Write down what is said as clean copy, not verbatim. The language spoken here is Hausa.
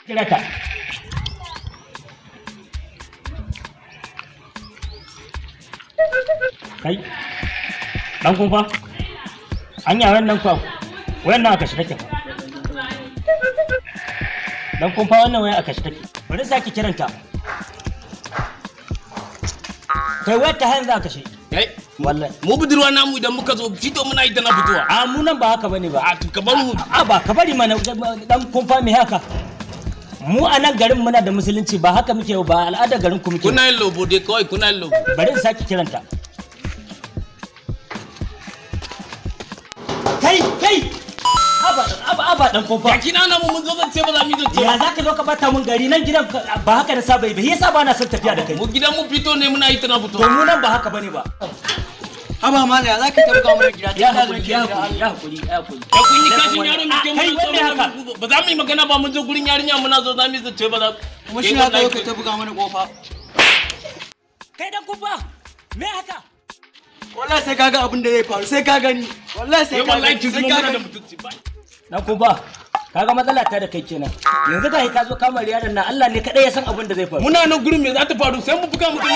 Kira ta. Kai. Dan kumfa. Anya wannan kwa. Wannan aka shi take fa. Dan kumfa, wannan waya aka shi take. Bari saki kiranta. Kai, wayar ta hanzu aka shi. Kai. Wallahi. Mu budurwa namu idan muka zo fito muna yi tana fitowa. A mu nan ba haka bane ba. A to ka bar mu. A ba ka bari mana, dan kumfa, me haka? Mu a nan garin muna da musulunci, ba haka muke ba, al'adar garin ku muke. Kuna yin lobo dai kawai, kuna yin lobo. Bari in sake kiranta. Kai, kai, aba aba aba, dan kumfa. Ya kina na mu mun zo zance ba za mu yi zance Ya ba. za ka zo ka bata mun gari nan gidan? Ba haka da saba yi ba, yasa ba na son tafiya da kai. Mu gidan mu fito ne muna yi tana To fitowa. mu nan ba haka bane ba. Haba mala, ya zaka tabga mana gida? Ya hakuri, ya hakuri, ya hakuri, ya hakuri. Ya kun yi kashin yaro mu ke Kai, muna zo wanne haka? Ba za mu yi magana ba, mun zo gurin yarinya muna zo za mu yi zance ba za. Kuma shi haka ka ta buga mana kofa. Kai dan kumfa, me haka? Wallahi sai kaga abin da zai faru, sai ka gani. Wallahi sai Sai ka wallahi gani. kin Sai zama ka muna da gani. mutunci ba. Dan kumfa, kaga matsala ta da kai kenan. Yanzu ga ka zo kamar yaron nan, Allah ne kadai ya san abin da zai faru. Muna nan gurin, me za ta faru? Sai mu buga mutum.